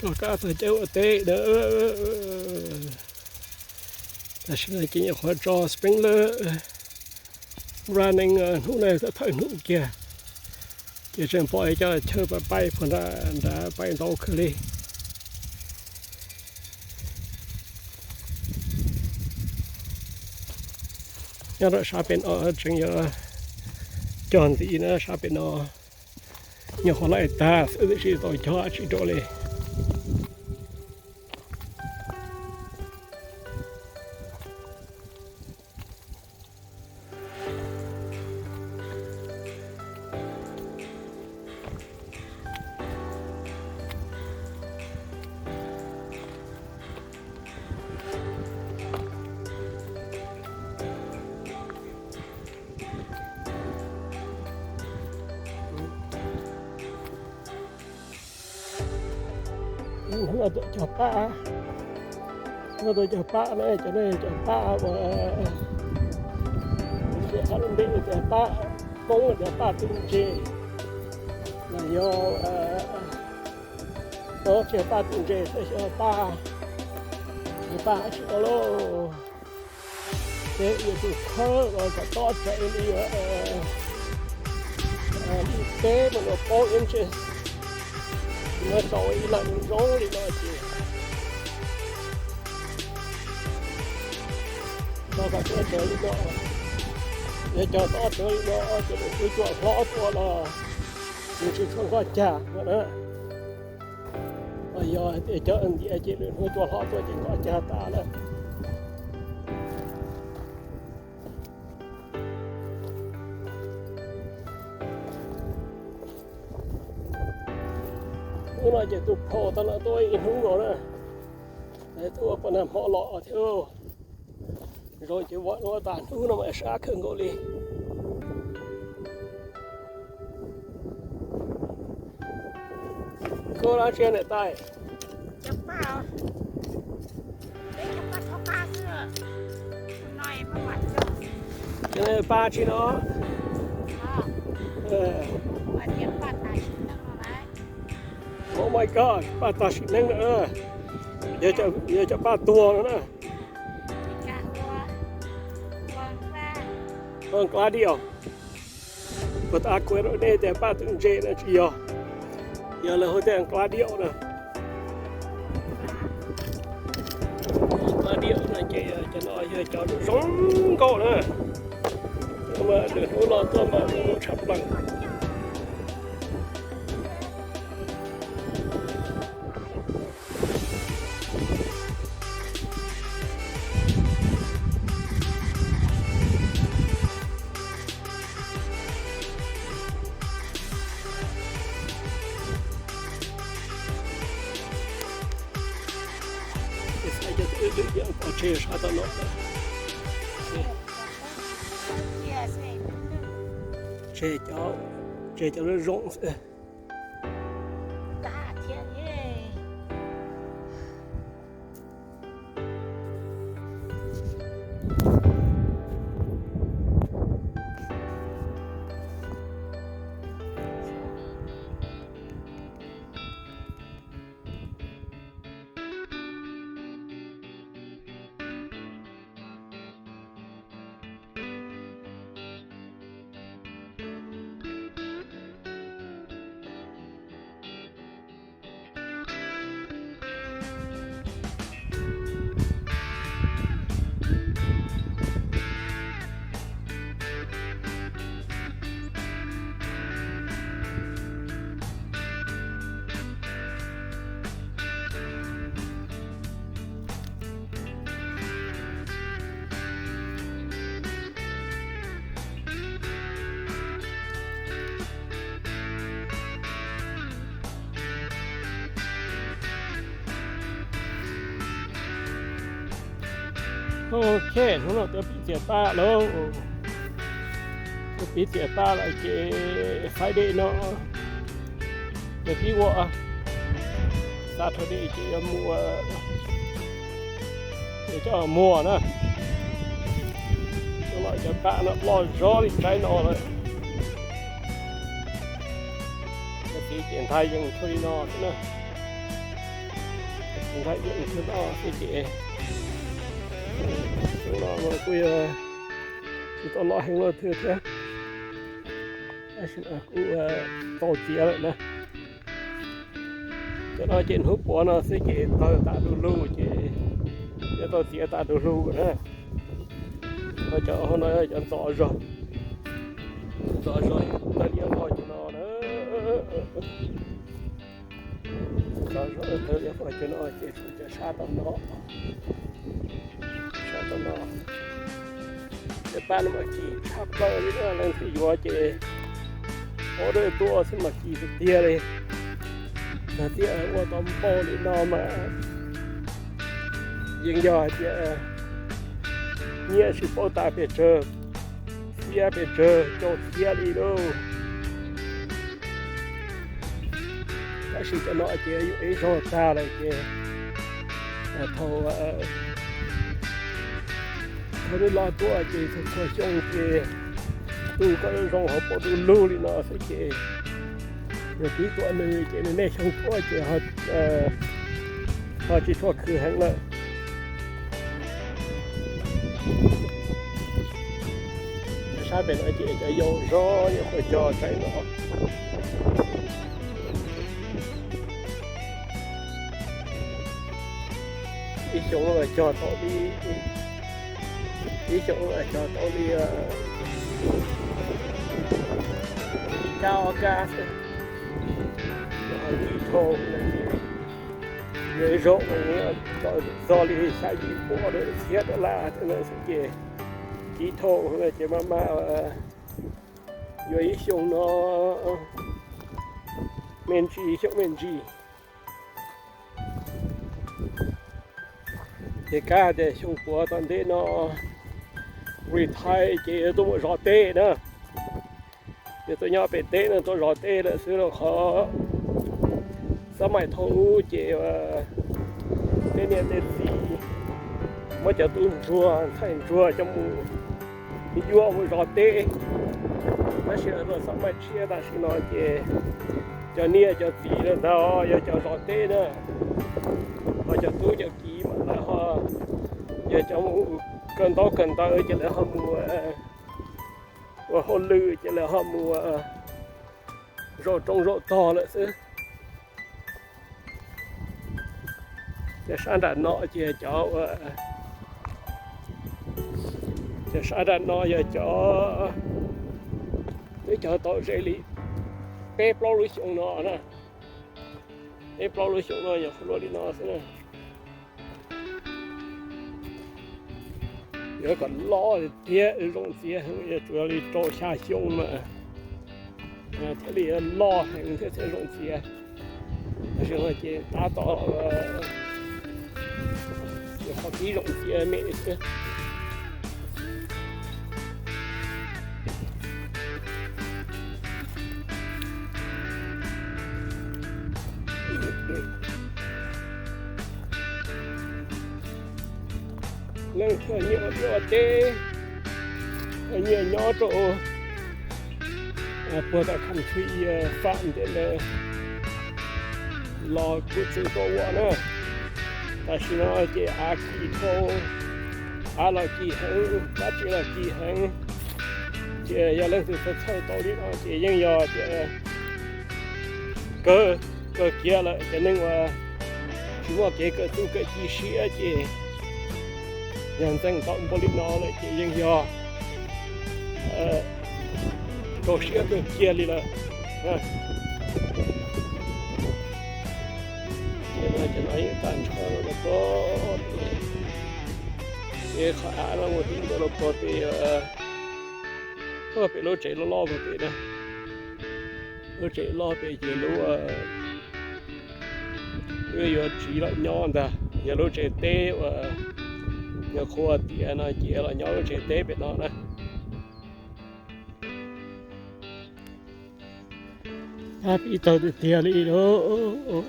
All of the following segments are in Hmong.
Rov qab txog caij ua teb na. Tam sim no ces nyuam qhuav tso sprinkler running, hnub no thawj hnub kiag, ces tseem pom cov chaw pais pais puag nrad, nrad pais ntau kawg li. Nyob rau sab pem no tseem yuav cog ntxiv na, sab pem no nyuam qhuav laij tag xwb tiam sis tau cog tsis dua li. Hnub no tuaj cog paj, hnub no tuaj cog paj na, cov no cov paj uas, qhov lub npe tias paj Hmoob tias paj twm ntses, los yog, o, tsis yog paj twm ntses, xyov paj, paj dab tsi no lauj. Ces yus tus khawb los kom tob rawv li ib teb mas nws paub ib ntsis, nws tau ib leeg zoo li no ces tau kom tob rawv li no. Yog cov tob rawv li no ces lwm hnub cua hlob tuaj los nws tsis tshua nkoj cag no na. Yog tias cov ntiav ces lwm hnub cua hlob tuaj ces nkoj cag tas lawm. Hnub no ces tus phau tau no tuaj ib hnub no na, tuaj puag nag hmo los thiab. Zoo ces ua tas hnub no mas sab kawg nkaus li. Koj dab tsi niam tais? Cov no paj tsi no? Oh my God, paj tag sim neej na. Yog cov paj tuag no na. Nklav diaum. Puag ta kuv rau nej tias paj twm ntses no tsis yog, yog lawv hu tias nklav diaum na. Nklav diaum no ces cov no yog cov zoo nkauj na. Lwm hnub los tuaj mas zoo nkauj tshaj plaws. Pov tseg sab tom no. Tseg cov, tseg cov zoo xwb. Ok, hnub no tuaj pib txiav paj lauj. Tuaj pib txiav paj lawm ces Friday no yuav pib ua, Saturday ces yuav mus, yuav coj muag na. Cov paj no loj zog li tsaib no lawm. Cov txiv ces nthav yees txhua li no xwb na. nqaij yeej kawg noj xwb ces xyoo no mas kuj yog tsis tau loj heev luaj twg thiab, tab sis mas kuj tau txiav lawm na. Cov no ces hnub puav no xwb ces tawg tas du lug ces yuav tau txiav tas du lug na. Ho cov hauv no cov ntxov zog, ntxov zog tawg liab vog cov no na. Ntxov zog tawg liab vog cov no ces tshuav cov sab tom no, sab tom no. Tej pab no mas kim tshaj plaws li na, leej twg yuav ces ob dawj tuaj xwb mas kim tiag tiag li. Yog tias ua tau npaum li no mas yeej yog hais tias nyiaj tsis paub tas pes tsawg, txiab pes tsawg, caum txiab li lauj. Tab sis cov no ces yus ib zaug tag lawm ces thaum, thaum nws los tuaj ces txhua txhua xyoo ces tu koj zoo hauv paus du lug li no xwb ces yog tib tuam nws ces nws niaj xyoo tuaj ces ho tsis tshua khwv heev lawm. Sab pem no ces cov yau zog nyob puas cog tsaib no. Ib xyoo los cog tau li, ib xyoo los cog tau li ib kab ob kab xwb. Ho ib thau, yog ib zaug txog li xya yim pua rau txhiab dollar xwb ces ib thau ces maj mam yuav ib xyoo no me ntsis xyoo me ntsis. Ces kav tias xyoo puav tom ntej no retire ces yuav tuaj mus zov teb na. Yuav tuaj nyob pem teb no, tuaj zov teb lawm xwb rau qhov xab maim thaum ub ces tej niam tej txiv muab cov tub ntsuag ntxhais ntsuag coj mus yuav mus zov teb. Tab sis los rau xab maim tshiab tam sim no ces cov niam cov txiv lawm ntag yog cov zov teb na, ho cov tub cov kiv mas lawv ho yog cov mus kawm ntaub kawm ntawv ces lawv ho mus ua hauj lwm ces lawv ho mus zaum roob zaum tog lawm xwb. Ces sab nram no ces cov, ces sab nram no yog cov, twb cog tau ze li peb plaub lub xyoo no na, peb plaub lub xyoo no yog qhuav luaj li no xwb na. Yuav kom loj tiag zoo txiav heev yog tsuas li rau xya xyoo mas thiaj li loj heev thiab thiaj zoo txiav. Tab sis no ces tab tom qhov tib zoo txiav me xwb. Leej twg nyiam ua liaj ua teb, nyiam nyob rau puag tom country farm ntawd los kuj tseem tau ua na. Tam sim no ces av kim dhau, av los kim heev, dab tsi los kim heev. Ces yog leej twg txawj txhawj tau li no ces yeej yog tias kawg, kawg kiag lawm. Cov neeg uas tsis muaj kev kawm txuj kawm ci siab ces yog ntxeev tau npaum li no lawm ces yeej yog rau siab kawg kiag li lawm. Ces no yeej tag nrho rau puag pem, ces qhov av no mus tib ntua rau puag pem, puag pem lub tsev loj loj puag pem na. Lub tsev loj pem ces lub, lub yuav tsiv los nyob ntag, yog lub tsev teb uas nyuam qhuav tiav no ces los nyob lub tsev teb pem no na. Pib tawg tiag tiag li lauj.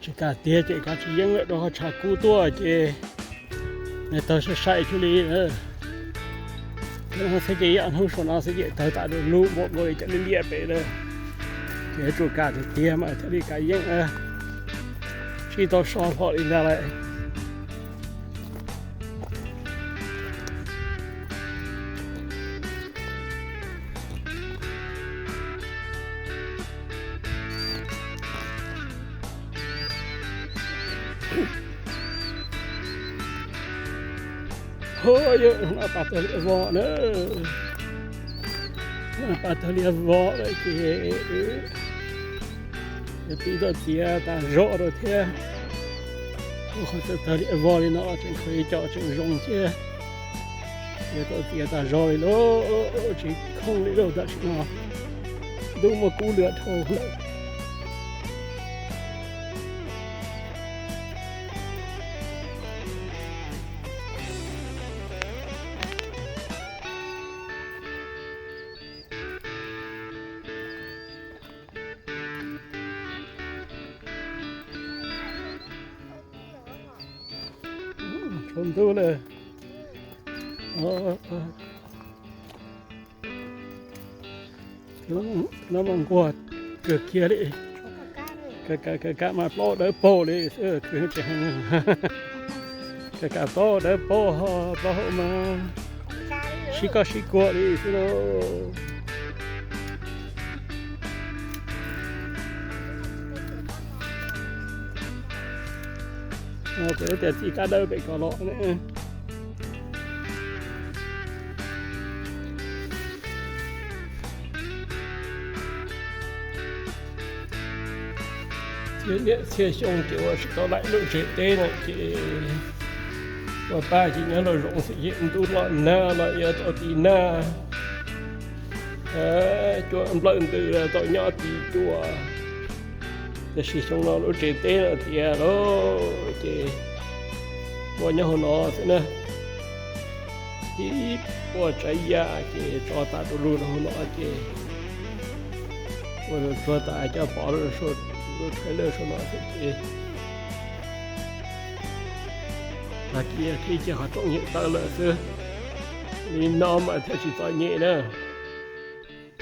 Tsis kam tiag ces kav tsij yeeb lawm rau qhov tshav kub tuaj ces nws tawg sai sai xwb li. Xwb ces ib hnub saum no xwb ces tawg tas du lug npaum nkaus li cov liaj liaj pem lawm. Ces yuav tsum kam tiag tiag mas thiaj li kav yeeb. Tsis tau so hlo li ntag lawm. Ho yog no pas tag lias vog na, no pas tag lias vog lawm ces tib tau txiav tas zog rau thiab. Qhov tag lias vog li no tseem khaws cov tseem zoo thiab. Txiav tau txiav tas zog li lauj, tsis khoom li lauj, tam sim no ntuj muaj kub lwm dhau lawm. Tsaus ntuj lawm. No mas nquag kawg kiag li. Kawg kab mas plaub dawb paug li xwb, kawg tseem heev. Kawg kab plaub dawb paug ho plaub hau mas sib koj sib kuag li xwb lauj. Kuv tias txiv kab dawb pem ko los ne. Txhia niaj txhia xyoo ces ua tsis tau laim lub tsev teb no ces ua paj ces nyob los zoo xwb ces ntuj los nag los yuav tau tiv nag, cua nplawm ntws tau nyob tiv cua. Tiam sis xyoo no lub tsev teb no tiav lawm ces ua nyob hauv no xwb na. Ib puas tsav yam ces tso tas rau lug rau hauv no ces ua tsuag tas coj pov rau lub tsheb lawj saum no xwb ces tag kis qhib kiag qhov rooj yawm taw lawm xwb. Li no mas thiaj tsis txom nyem na.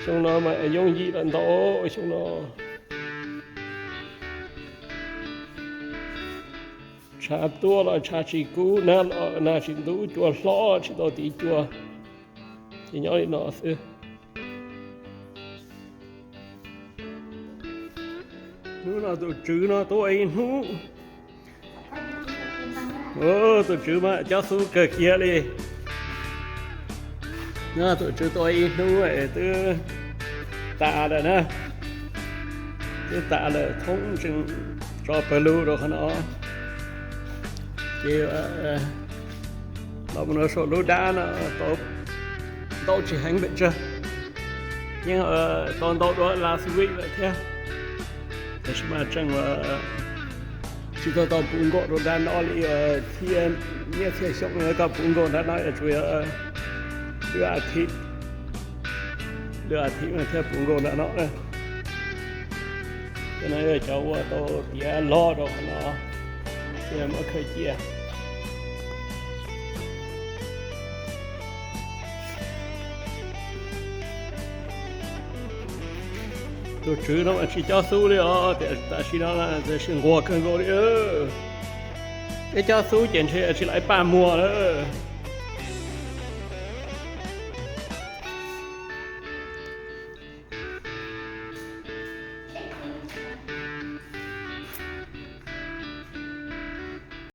Xyoo no mas yooj yim lawm ntau xyoo no. Tshav tuaj los tshav tsis kub, nag los nag tsis ntub, cua hlob tsis tau tiv cua, ces nyob li no xwb. Hnub no tus tswv no tuaj ua ib hnub. Tus tswv mas cob xub kawg kiag li. Tus tswv tuaj ua ib hnub twb tas lawm na. Twb tas lawm, thoob tseem tso pawg lug rau qhov no. Ces los mus no saum lub dab no tau ntau tsis heev pes tsawg, yeej tau ntau dua last week lawm thiab. Tab sis mas tseem tsis tau tau puv nkaus rau nrab no li. Txhia niaj txhia xyoo koj puv nkaus nrab no yog tsuas yog lwm a thib, lwm a thib mas thiaj puv nkaus nrab no. Cov no yog cov uas tau tiav log rau qhov no, ces muab khaws cia. Tus tswv no mas tsis cob xub li os, tiam sis no tab sis nquag kawg nkaus li. Peb cob xub ces ntshe tsis lawv paj muag lawm.